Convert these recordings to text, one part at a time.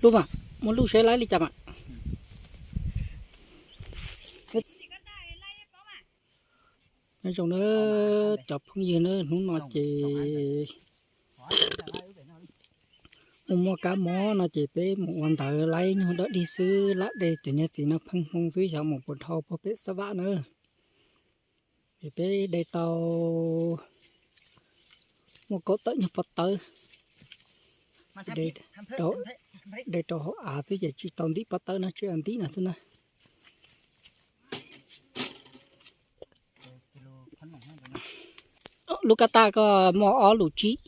Lub mas, muab lub seb laib li cas mas. Nyob zoo na cov phooj ywg na, hnub no ces mus muaj kab mob no ces peb mus ua ntawv laib nyuag dawm dig xwb, lam de cov niag txiv no pheej hmoo xwb, xyov mus puas dhau puag pem xab vam na. Es peb de tau muaj kaum tawm nyuag pob tawb, de rau hauv av xwb ces tsis tau ntim pob tawb no, tsis ntim no xwb na. Lub kab taj koj muaj ob lus tsib,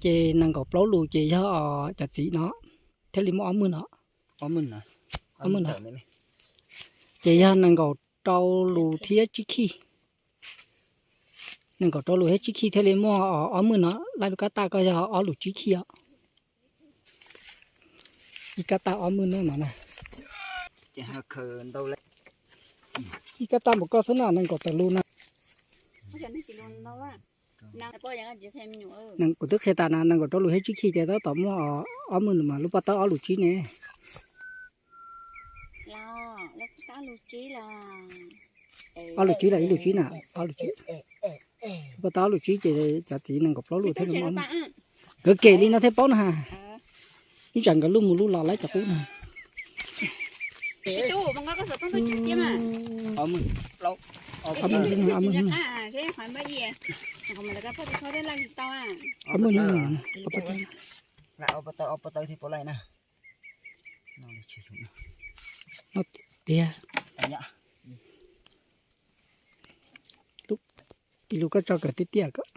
ces nees nkaum plaub lus ces yog cov txiv no thiaj li muaj ob mwj no. Ob mwj no. Ces yog nees nkaum rau lus thiab tsib khij. Nees nkaum rau lus thiab tsib khij thiaj li muaj ob mwj no. Laij lub kab taj koj yog ob lus tsib khij os. Ib kab taj ob mwj no na. Ib kab taj npaum koj xwb na, nees nkaum tawm lus na. Kuv twb qhia tas na, nees nkaum rau lus thiab tsib khij ces tab tom muaj ob mwj no mas lub pob tawb ob lus tsib ne. Ob lus tsib los ib lus tsib na, ob lus tsib. Lub pob tawb ob lus tsib ces cov txiv nees nkaum plaub lus thiaj li muaj ob mwj. Nkawd kem li no thiaj paub na ha. Ib tsam nkawd lub mus lub los laib cov qub na. Ob mwj, ob mwj, ob mwj. Ob mwj, ob pob tawb. Ob pob tawb, ob pob tawb thiaj paub laij na. No tiag. Ib lub koj tso kawg tiag tiag kom.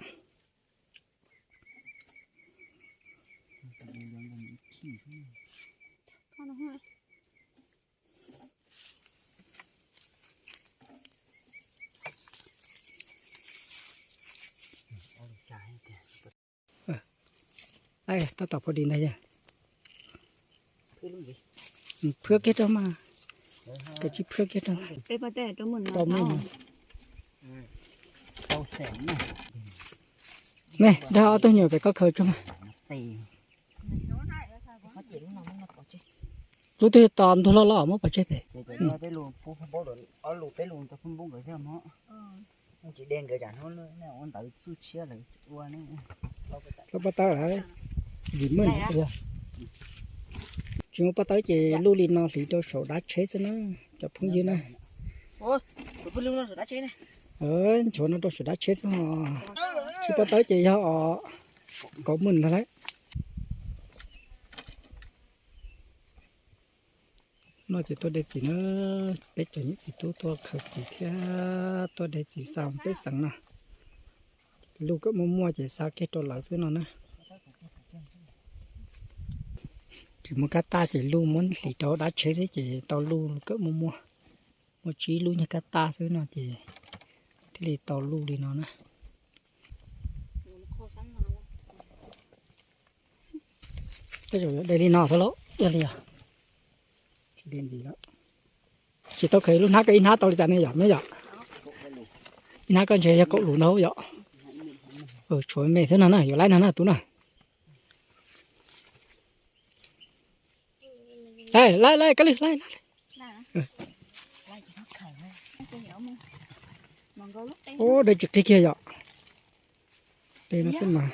Tab tom pha di ntag yog. Phwab kiag rau mas, koj tsis phwab kiag rau. Rau mej, dag ob tug nyuam pem koj khaws tso mas. Lub twg tos ntug loj loj muab pov tseg pem. Lub pob tawb lawm, yim mej yog. Tsis muaj pob tawb ces luj li no hliv rau saum dab tsheb xwb na, cov phooj ywg na. Nchuav no rau saum dab tsheb xwb os. Tsis pob tawb ces yog os, kaum mej ntag lauj. No ces tuaj de txiv na, peb cov niam txiv tub tuaj khaws txiv thiab tuaj de txiv xa peb xeem no. Luj kom muaj muaj ces xa kiag rau lawv xwb no na. Tsis muaj kab taj ces luj muab hliv rau dab tsheb thiab ces tau luj kom muaj muaj. Muaj tsib lub nyuag kab taj xwb no ces thiaj li tau luj li no na. Tej zaum yuav de li no xwb lauj, yog li os. Tsis tau khaws lub hnab, koj ib hnab tau li cas ne yom, mej yom? Ib hnab koj ntshe yog kaum lus ntau yom. Tshuav me xwb no na, yuav laib no na tub na. Laib, laib, laib, koj lwj, laib, laib. Ub, de tsis qig kiag yom. De no xwb mas.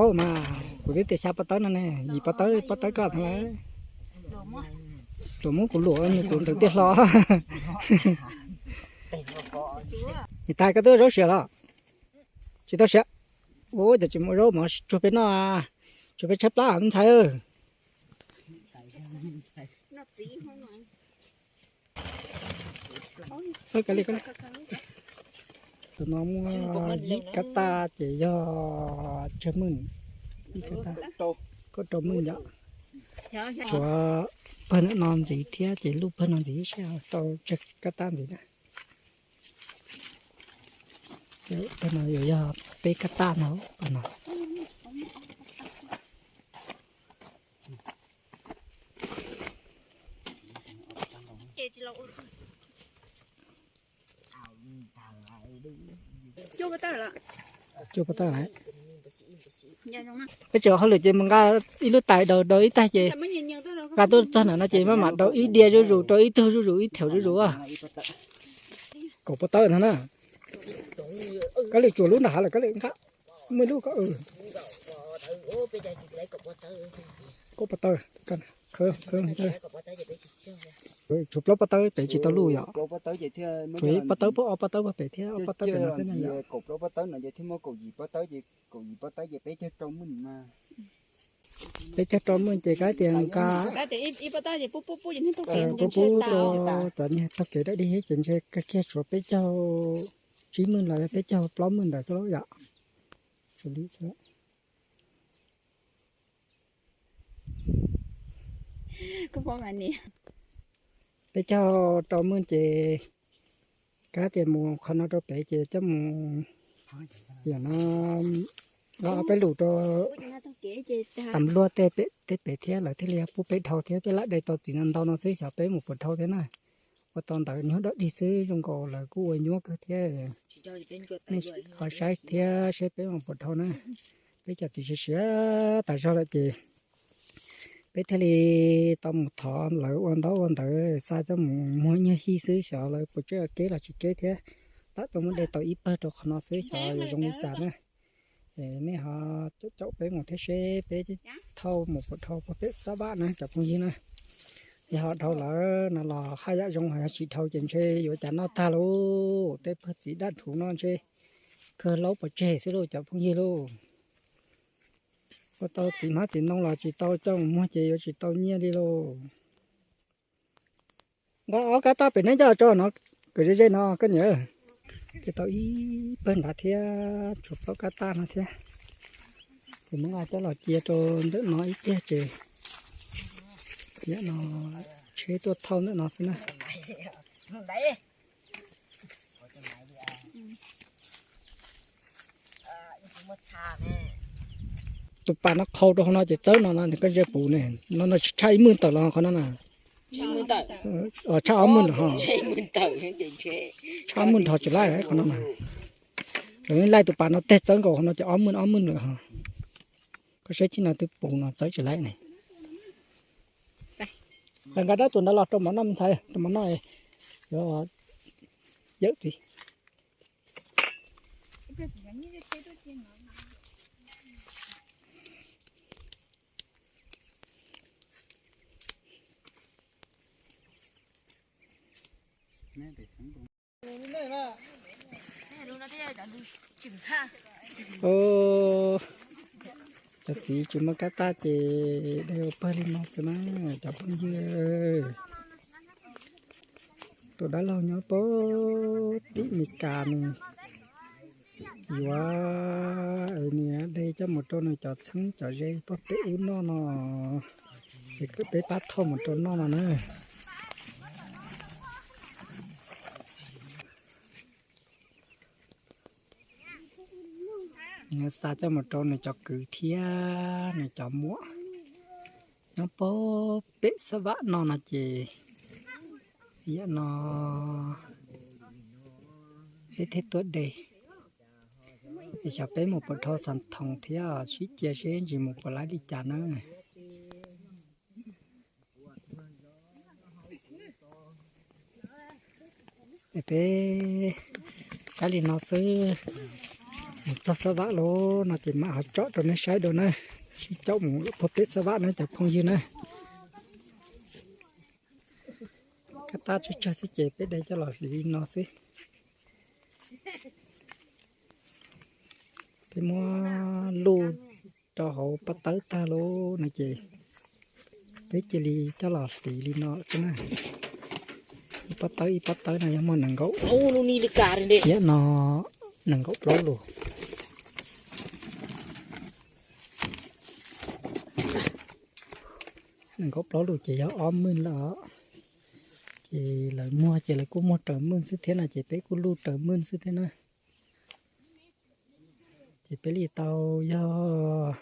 Ub mas, kuv twb tias xya pob tawb no ne, yim pob tawb, pob tawb koj tag lawm. Luam muab kuv luam nws kuv ntxeev tiaj hlo. Niam tais, koj twb zaub siav los? Tsis tau siav. Ub, cas tsis muaj zaub mov tsuag peb noj, tsuag peb tshaib plab ntxhais. Tus no muaj yim kab taj ces yog tsawg mej? Ib kab taj, kaum rau mej yom. Tshuav pawg ntawm no ntxiv thiab ces luj pawg no ntxiv seb tau tsawg kab taj ntxiv na. Pawg no yuav yog peb kab taj no, pawg no. Cuaj pob tawb lawm. Peb tseem hauj lwm ces mus nqa ib lub tais daus daus ib tag ces nqa tuaj txog ntawm no ces maj mam daus ib diav zuj zus rau ib tug zuj zus ib thiaum zuj zus. Kaum pob tawb no na. Koj lwm tsuam lub nram hav lawm koj lwm nqa muaj ib lub ko. Kaum pob tawb, tshuav plaub pob tawb pem tsis tau luj yom. Tshuav ib pob tawb puag, ob pob tawb puag pem thiab ob pob tawb pem no thiab na yom. Kaum yim pob tawb ces peb caug rau maj ces kav tias nqa pub pub rau cov niag taug kev dawb dig ces ntshe kawg kiag tshuav peb caug tsib maj los yog peb caug plaub maj ntawd xwb yom. Peb caug rau maj ces kav tias mus qhov no rau pem ces coj mus yam no, ob peb lus rau tam luag tej pem thiab lawv thiaj li pub peb dhau thiab, peb lam de tau txiv ntau ntau no xwb xyov peb mus puas dhau thiab na. Ua tau ntawd nyuag dawb dig xwb zoo nkaus lawv kuj ua nyuaj kawg thiab. Nej ho saib thiab seb peb mus puas dhau na. Peb cov txiv siav siav tas zog lawm ces peb thiaj li tau mus thov lawv ua ntaub ua ntawv xa coj mus muag nyuag hij xwb xyov lawv puas tswj keb los tsis keb thiab. Lam tau muab de tau ib pawg rau qhov no xwb xyov yuav zoo li cas na. Nej ho caum caum peb mus thiab seb peb thauj mus puas dhau puag pem Xab Vaj na cov phooj ywg na. Yog ho dhau lawm no los haj yam zoo, ho yog tsis dhau ces ntshe yuav cas noj tag lauj. Tej pawg txiv dab rhuv no ntshe kawg laub pov tseg xwb lauj cov phooj ywg lauj. Ua tau txiv hmab txiv ntoo los tsis tau coj mus muag ces yuav tsis tau nyiaj li lauj. Nqa ob kab tab pem neb coj tso no, kom ze ze no koj niam. Ces tau ib pawg nrad thiab tshuav plaub kab tab no thiab. Ces muab nqa coj los cia rau ntawm no ib tiag ces yam no tsheb tuaj thauj ntawm no xwb na. Tus pas no qhau rau hauv no ces txawb no no nws koj ze puv ne, no no tshaj ib maj tawm los qhov no na. Tshaj ob maj lawm ho. Tshaj ob maj nrho tsis laib qhov no na. Lawv laij tus pas no teg txawb nkaus hauv no ces ob maj ob maj lawm ho. Koj saib tib no twb puv no txawb tsis laib ne. Nqa dab tuam ntawd los rau mov noj me ntxhais, rau mov noj. Yuav yawm txiv. Cov txiv tsis muaj kab tab ces de ua pawg li no xwb na cov phooj ywg. Tus dab laug nyob pem tim Mes Kas nws yuav, nws de coj mus rau nws cov txheeb cov ze pem ub noj no, ces kom peb pab thauj mus rau noj no na. Nws xa coj mus rau nws cov kwv thiab nws cov muam nyob pem Xab Vam no no ces yam no peb thiaj tuaj de. Es xyov peb mus puas dhau Xas Thoos thiab sib cia seb ntsis mus puas laib li cas na. Es peb kav li no xwb, mus txog Xab Vam lawm no ces mam ho tsom rau nej saib dua na, sib caum mus puag pem Xab Vam na cov phooj ywg na. Kab tab tsawg tsawg xwb ces peb de coj los hliv li no xwb. Peb muab luj rau hauv pob tawb tag lawm no ces peb cia li coj los hliv li no xwb na. Ib pob tawb ib pob tawb no yog muaj nees nkaum, yam no nees nkaum plaub lus. Nees nkaum plaub lus ces yog ob maj lawm os. Ces lawv muag ces lawv kuj muag raws maj xwb thiab no ces peb kuj luj raws maj xwb thiab na. Ces peb li tau yog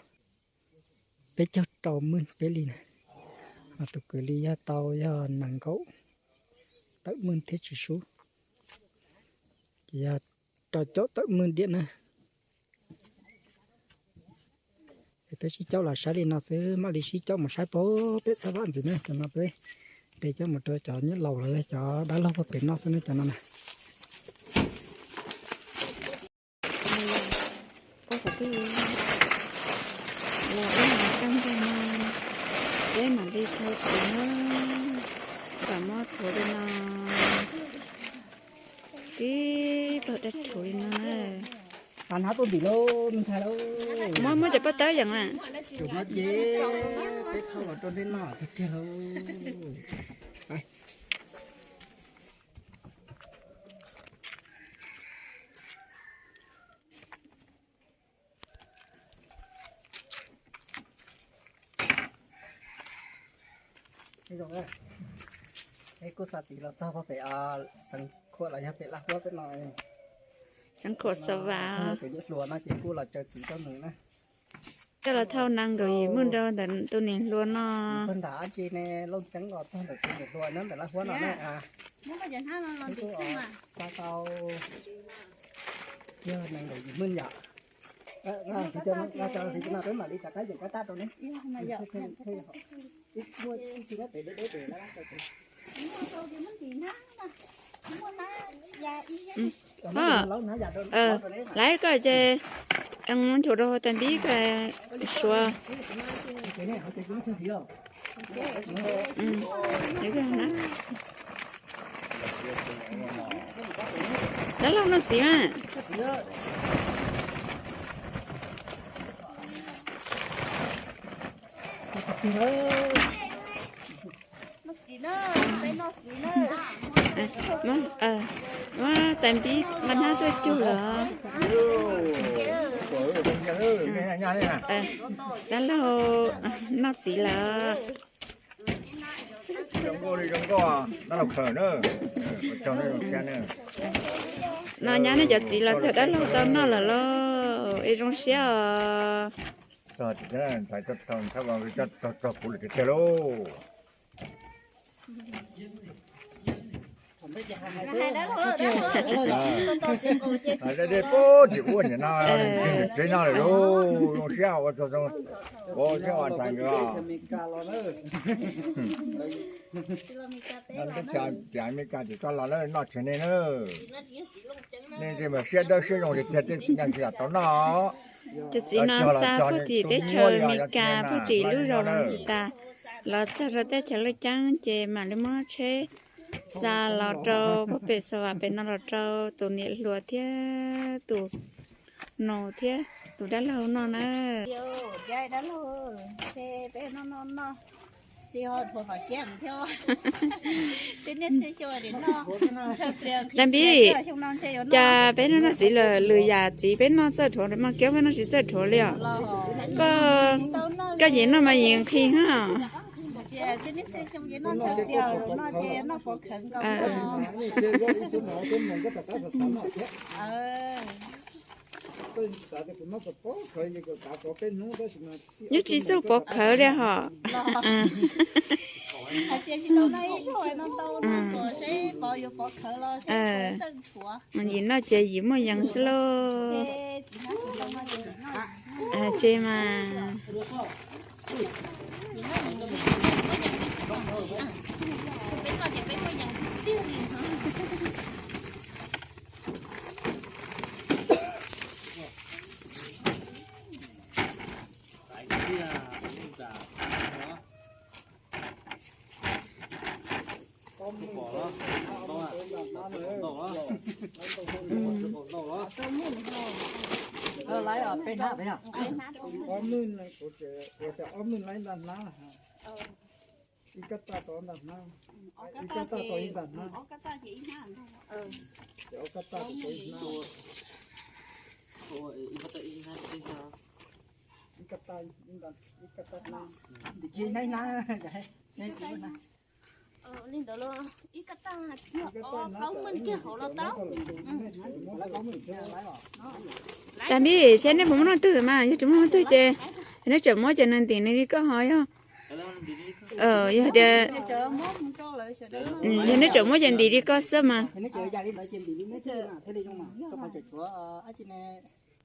peb caug rau maj peb li na. Ho tus kwv li yog tau yog nees nkaum tawm maj thiab tsis sub. Ces yog rau caum tawm maj diam na. Peb sib caub los saib li no xwb, mam li sib caub mus saib pem xab vaj ntxiv na. Cov no peb de coj mus rau cov nyob laus los yog cov dab laug pem noj xwb na, cov no na. Los ib hmos kaj ntug no, peb mam li thau txiv na, kom muab thuav li no, tib pawg dawb rhuv li no na. Hnab tuaj ntim lauj, me ntxhais lauj. Muab, muab cov pob tawb yees na. Tus no ces peb thauj los rau nej noj tiag tiag lauj. Peb kuj xa txiv los txog pem Xeev Khuam los yog pem Laj Huab peb no. Xeev Khuam Xav Vas. Tus niam hluas no ces kuj los caw txiv rau nws na. Coj los thauj nees nkaum yim mus rau ntawm tus niam hluas no. Pag ntam tsi ne, Looj Ceeb los txog ntawm tus niam hluas nyob ntawm Laj Huab no na. Xa tau yog nees nkaum yim mus yom. Peb mam li rov qab yeem qab tab rau ne. Laiv koj ces nchuav rau tais npib koj suav. Dab laug noj txiv mas. Muab tais npib nqa hnab tuaj cug lawm. Dab laug noj txiv lawm. No nyab nej cov txiv los txog dab laug tau noj lawm lauj, es zoo siab os. Dej dej pub ces ua niam no, tsev no lawm lauj, zoo siab ua tsaug, ua siab ua ntshai nkawd. Teb chaws Amelikas ces tso los lawm noj tsev nej na. Nej mas siab dawb siab zoo tiag tiag, tej txiv neej tsis yam tau noj. Cov txiv no xa puag tim teb chaws Amelikas puag tim lub zos Los Ntxis tas los txog rau teb chaws Looj Ceeb ces mam li muab tsheb xa los rau puag pem Xav Vas pem no los rau tus niam hluas thiab tus nus thiab tus dab laug noj na. Dab laug, peb noj noj noj, ces ho dhuav qhov kiab thiab. Dab npib, cas peb noj noj txiv lawm, lwm yam txiv peb noj txawj dhuav, mas kiab peb noj tsis txawj dhuav li os. Koj, koj yim noj mas yim nqhis hab. Nyob tsis txawj pov khawv li hos. Yim noj ces yim muaj yees xwb lauj. Tsis mas. Ob mwj, kuv tias ob mwj laib ntag hnab. Ib kab tag tau ntag hnab. Ib kab tag tau ib ntag hnab. Ob kab tag tau ib hnab. Ib kab tag, ib kab tag hnab. Li ntawd los ib kab tag, ob mwj kiag hauv los tau. Tag npib, saib neb puas muaj noj twg mas, yog tsis muaj noj twg ces neb tseem muab ces nws ntim nws li koj ho yog. Yog tias, yog neb tseem muab ces ntim li koj xwb mas.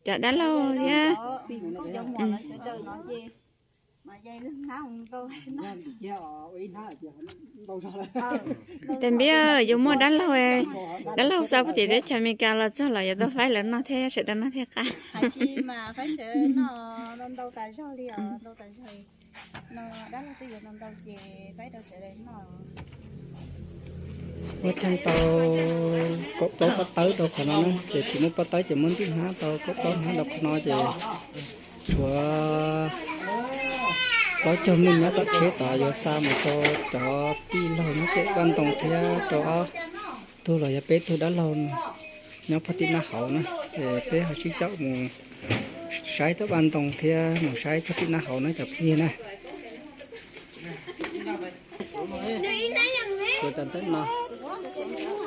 Cov dab laug thiab. Tes npib yuav muaj dab laug, dab laug xa puag tim teb chaws Amelikas los txog los yuav tau faib lawv noj thiab sawv daws noj thiaj qab. Muab theej tau kaum plaub pob tawb rau qhov no na, ces tsis muaj pob tawb ces muab ntim hnab tau kaum plaub hnab rau qhov no ces tshuav plaub caug meej nyob tom tsheb tod yuav xa mus rau cov tij laug nyob pem vaj ntoo thiab rau ob tug los yog peb tug dab laug nyob puag tim naj hauv na, ces peb ho sib caum mus saib tom vaj ntoo thiab mus saib puag tim naj hauv na cov phooj ywg na. Tshuav cov ntawm no,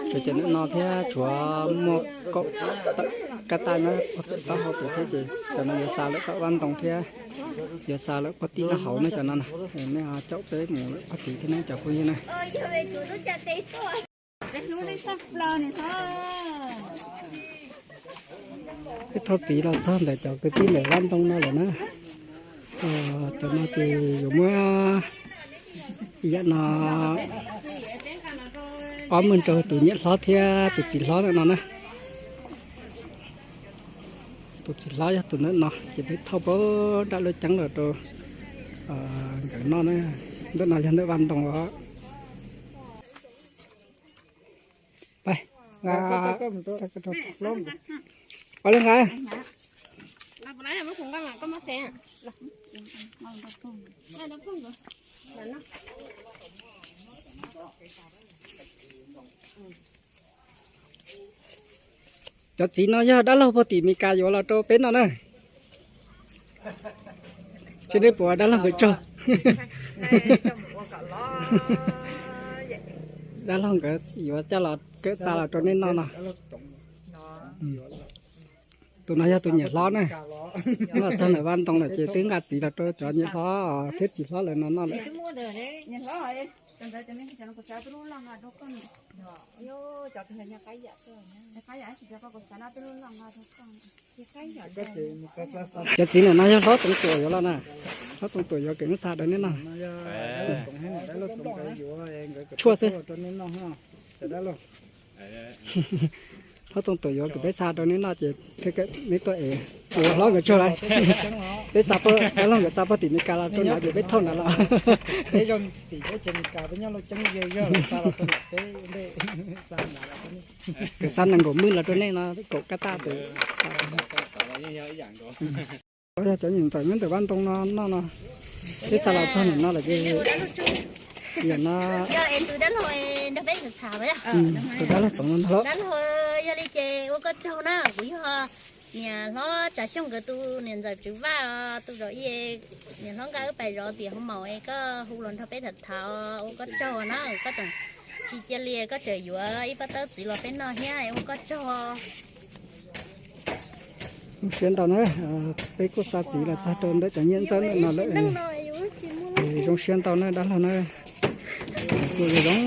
tshuav cov ntawm no thiab tshuav muaj kaum tawm kab taj nyob puag tim taub hau tim thiab ces cov no yuav xa lawm tom vaj ntoo thiab yuav xa lawm puag tim naj hauv na cov no na. Nej caum peb mus lawm puag tim thiab ne cov phooj ywg na. Peb thauj txiv los txog ntawm cov kwv tij ntawm vaj ntoo no lawm na. Cov no ces yuav muab yam no ob meeg rau tus niam hlob thiab tus txiv hlob ntawm no na. Tus txiv hlob yog tus ntawm no ces peb thauj pab nram lub ceeb los rau nkawd noj na. Ntawm no yog ntawm vaj ntoo os. Pab, ua li nqa. Cov txiv no yog dab laug puag tim Meskas yuav los rau peb noj na. Tsis nej puas dab laug nkawd tsaug. Dab laug nkawd yuav coj los kawm xa los rau nej noj no. Tus no yog tus niam hlob na. Los txog ntawm vaj ntoo lawm ces twb nqa txiv los rau cov niam hlob thiab txiv hlob lawv no noj lawm. Cov txiv ntawm no yog hlob Txoov Tuam yuav los na. Hlob Txoov Tuam yuav kawm xa rau nej noj. Tshuaj xwb. Hlob Txoov Tuam yuav kawm peb xa rau nej noj ces thiaj kawm neb tuaj es ua hlob nkawd tsaug lawm. Peb xa, dab laug nkawd xa puag tim Meskas los rau nrad ces peb thauj nrad los. Kawm xa nees nkaum meej los rau nej no kaum kab taj tus. Yog cov niam ntxawm nyob ntawm vaj ntoo no noj no, peb xa los txog nim no lawm ces yam no tus dab laug Txoov no ntag. Dab laug, yog li ces ua koj tsaug na, kuv yog niam hlob Tsav Xyooj nkawd tus niam ntxawm Tswv Vaj, tus zov ib, niam hlob nqa wb pais zov tiam hauv maus es koj hu los nrog peb tham tham, ua koj tsaug na, koj tseem tsis cia li koj tseem yuav ib pob tawb txiv los peb noj thiab, ua koj tsaug. Zoo siab ntau na, peb kuj xa txiv los txog rau ntawm cov niam ntxawm ntawm no lawm. Zoo siab ntau na dab laug na, kuj zoo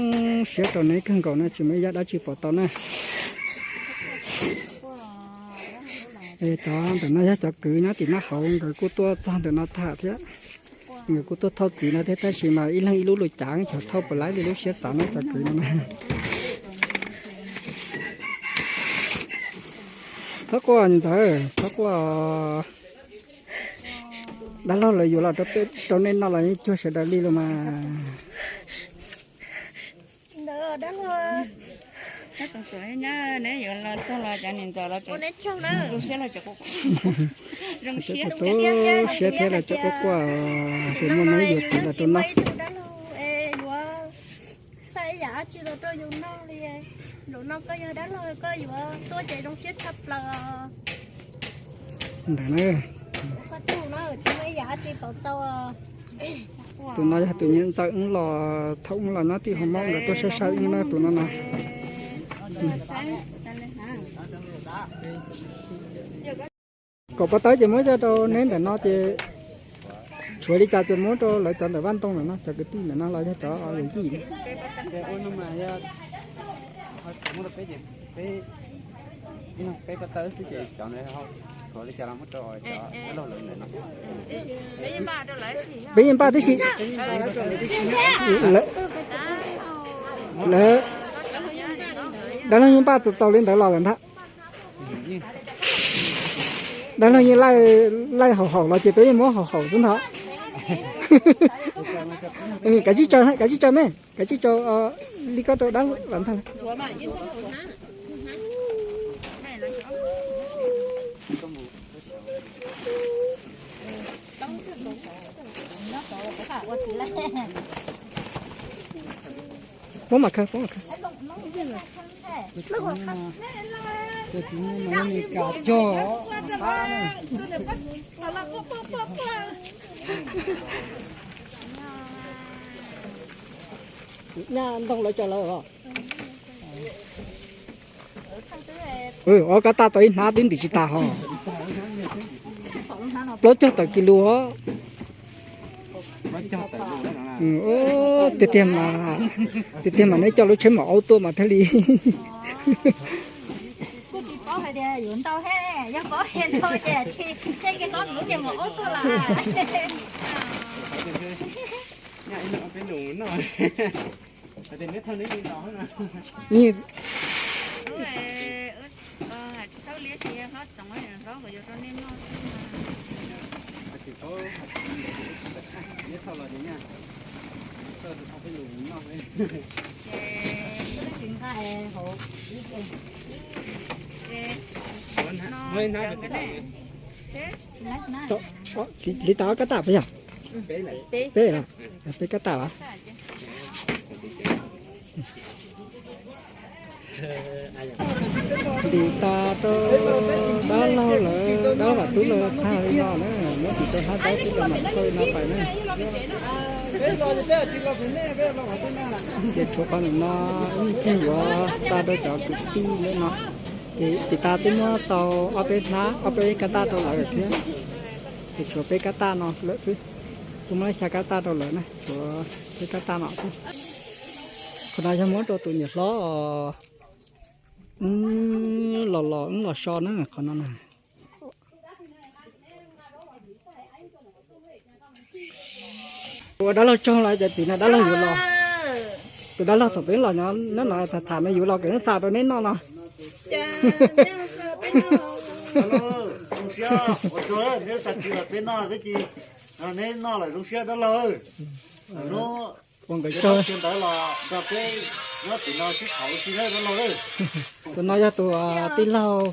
siab rau neb kawg nkaus na, tsis muaj ib yam dab tsi pom tau na. Es cov ntawm no yog cov kwv nyob tim naj hauv, nkawd kuj tuaj txog ntawm no tham thiab. Nkawd kuj tuaj thauj txiv no thiab, tab sis mas ib leeg ib lub lus cav, xyov thauj puas laib li lub siab xav no cov kwv no na. Txhob quaj niam ntxawm, txhob quaj. Dab laug lawv yuav los rau nej noj los yeej cuag sawv daws li los mas. Neb yuav los txog los cov niam ntxawm los tu siab los tseem quaj, tu siab thiab los tseem quaj quaj, ces muaj neb yuav txiv los rau noj. Xa ib yam dab tsi los rau yus noj li. Zaum no koj yog dab laug koj yuav tuaj ces zoo siab tshaj plaws. Ntawm na, tus no yog tus niam ntxawm wb los, thaum wb los nyob tim hauv Moob nkawd tuaj saib saib wb na, tus no na. Kaum pob tawb ces muab coj rau neb ntawm no ces tshuav li cas ces muab rau lawv cov ntawm vaj ntoo ntawm no, cov kwv tij ntawm no los yog cov yawm yij. Peb pob tawb xwb ces cov ntawd ho Peb yeej npaj tib si. Lawv, dab laug yeej npaj txaus txaus li ntawd los lawm ntag. Dab laug yeej laij haum haum los ces peb yeej muab haum haum xwb ntag. Kav tsij tsaws, kav tsij tsaws me, kav tsij tsaws li koj rau dab laug los ntag. Puab mam khaws, puab mam khaws. Nyaj ntoo lawv cov lawm os. Ua kab taj tau ib hnab twb ntim tsis tas hos. Plaub caug tawm kis lus os. Tiag tiag mas, tiag tiag mas neb coj lub tsheb maum aub tuaj mas thiaj li. Kuj tsis paub hais tias yuav ntau thiab, yog paub tias ntau ces tsis, ces koj lub niag maum aub tuaj lawm. Hliv tas ob kab taj puas yog? Peb los, peb kab taj los. Ntim tas rau dab laug lawv, dab laug Vam Tub lawv thaj li no na, muab ntim rau hnab dawb xwb rau mam thauj li no pais na. Ces tshuav qhov ntawm no, ib pliag yuav xa rau cov kwv tij lawm no. Ces ntim tas twb muab tau ob peb hnab, ob peb kab taj rau lawv lawm thiab. Ces tshuav peb kab taj no lawm xwb. Twb muab xya kab taj rau lawm na, tshuav peb kab taj no xwb. Qhov no yog muab rau tus niam hlob, wb los los wb los so na qhov no na. Ua dab laug tsaug los cov tim no dab laug yuav los. Tus dab laug thaum peb los nyob no tham tham no yuav los kom neb xa rau neb noj no. Zoo siab ua tsaug neb xa txiv los peb noj, peb ces neb noj lawm zoo siab dab laug. Ua nkawd tsaug. Tus no yog tus tij laug,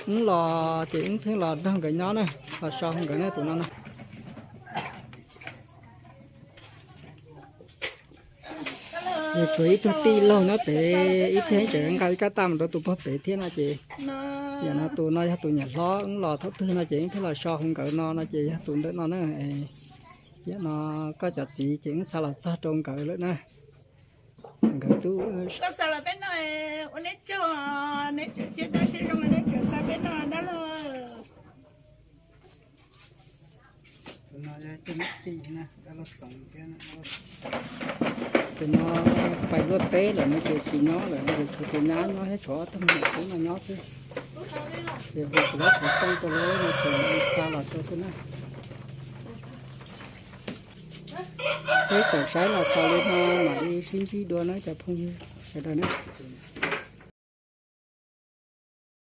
wb los ces wb pheej los nrog nkawd nyob na, los so nkawd na tus no na. Yog tshuav ib tug tij laug nyob pem, ib pliag tseem nqa ib kab taj mus rau tus pog pem thiab no ces, yam no tus no yog tus niam hlob, wb los thaum twg no ces wb thiaj los so hauv nkawd no no ces yog tus ntawm no na. Yam no koj cov txiv ces wb xa los txog rau nkawd lawm na. Nkawd twb, koj xa los peb noj, ua neb tsaug, neb tseem siab dawb siab zoo, neb tseem xa peb noj dab laug. Tus no pais luaj teb lawm no ces tsis nyob lawm no ces tshuav tus nyab nyob thiab tshuav ob tug me nyuam tub no nyob xwb. Ces hu tus dab xov tooj rau lawv no ces xa los rau xwb na. Peb tawm saib los xaus li no mam li sib ntsib dua na cov phooj ywg sawv daws na.